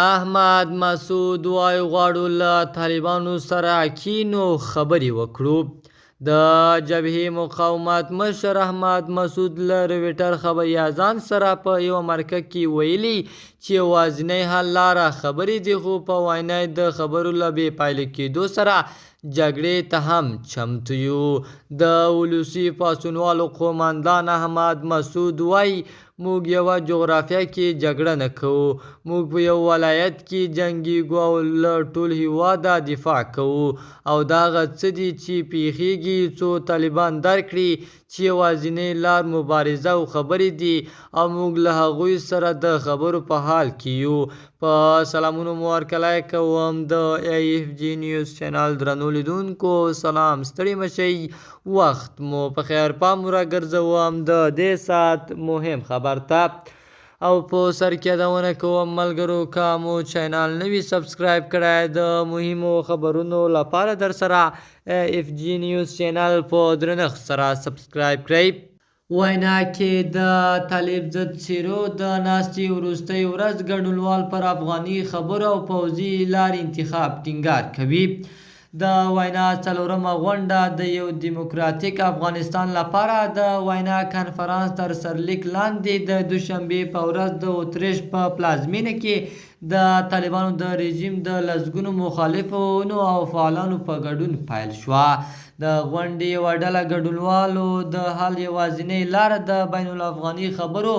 احمد مسعود وایي غواړو له طالبانو سره کینو خبرې وکړو. د جبهې مقاومت مشر احمد مسعود له رویټر خبري اژانس سره په یوه مرکه کې ویلي چې یوازینۍ حل لاره خبرې دي، خو په وینا یې د خبرو له بې پایلې کېدو سره جګړې ته هم چمتو یو. د ولسي پاڅونوالو قوماندان احمد مسعود وایي، موږ یوه جغرافیه کې جګړه نه کوو، موږ په یو ولایت کې جنګیږو او له ټول هیواده دفاع کوو، او دا هغه څه دي چې پیښیږي څو طالبان درک کړي چې یوازینۍ لار مبارزه او خبرې دي، او موږ له هغوی سره د خبرو په حال کې یو. په سلامونو مو هرکلی کوم د ای اف جی نیوز چینل درنو لیدونکو، سلام، ستړي مشئ، وخت مو په خیر. پام راګرځوم د دې ساعت مهم خبر ته، او په سر کې یادونه کوم ملګرو، که مو چینل نه وي سبسکرایب کړی، د مهمو خبرونو لپاره در سره اف جی نیوز چینل په درنښت سره سبسکرایب کړئ. وینا کې د طالب ضد څېرو د ناستې وروستۍ ورځ، ګډونوال پر افغاني خبرو او پوځي لارې انتخاب ټینګار کوي. د وینا څلورمه غونډه د یو دیموکراتیک افغانستان لپاره د وینا کانفرانس تر سرلیک لاندې د دوشنبې په ورځ د اتریش په پلازمینه کې د طالبانو د رژیم د لسګونو مخالفونو او فعالانو په ګډون پیل شوه. د غونډې یوه ډله ګډونوالو د حل یوازینۍ لاره د بین الافغاني خبرو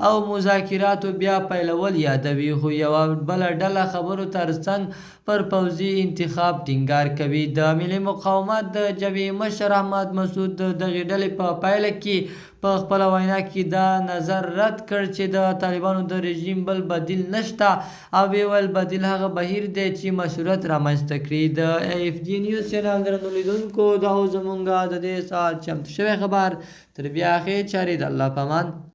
او مذاکراتو بیا پیلول یادوي، خو یوه بله ډله خبرو ترڅنګ پر پوځي انتخاب ټینګار کوي. د ملي مقاومت د جبهې مشر احمد مسعود د دغې ډلې په پایله کې په خپله وینا کې دا نظر رد کړ چې د طالبانو د رژیم بل بدیل نشته، او ویې ویل بدیل هغه بهیر دی چې مشروعیت رامنځته کړي. د اف جی نیوز چینل درنو لیدونکو، دا و زمونږ د دې ساعت چمتو شوی خبر. تر بیا ښې چارې، د الله په امان.